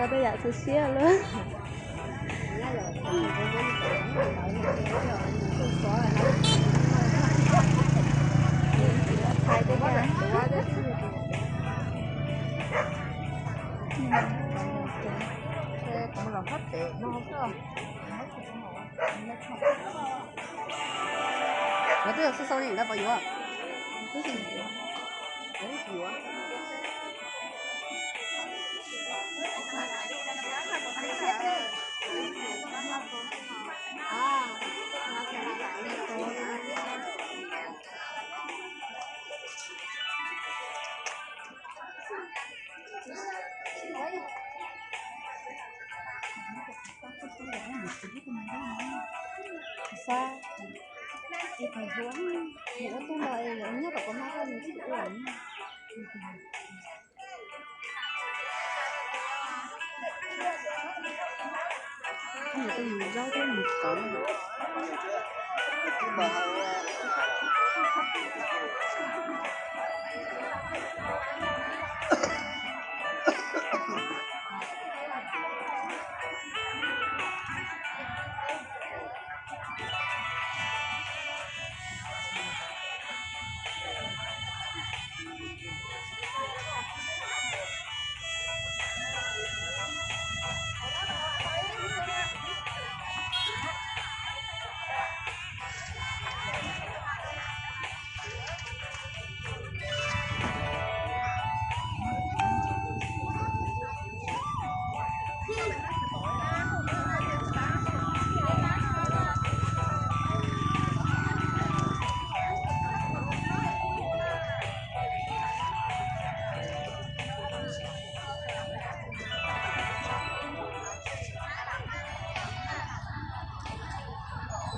Tau tej yam tu siab lawm. Thaij tej yam. Los twb yog xub xau li ntawd puas yuav? Xav, es thaum ub, mus ua tub los es yuav nyob tom koj hmab koj nws tsis ua. Tus zaub thiab mus kov.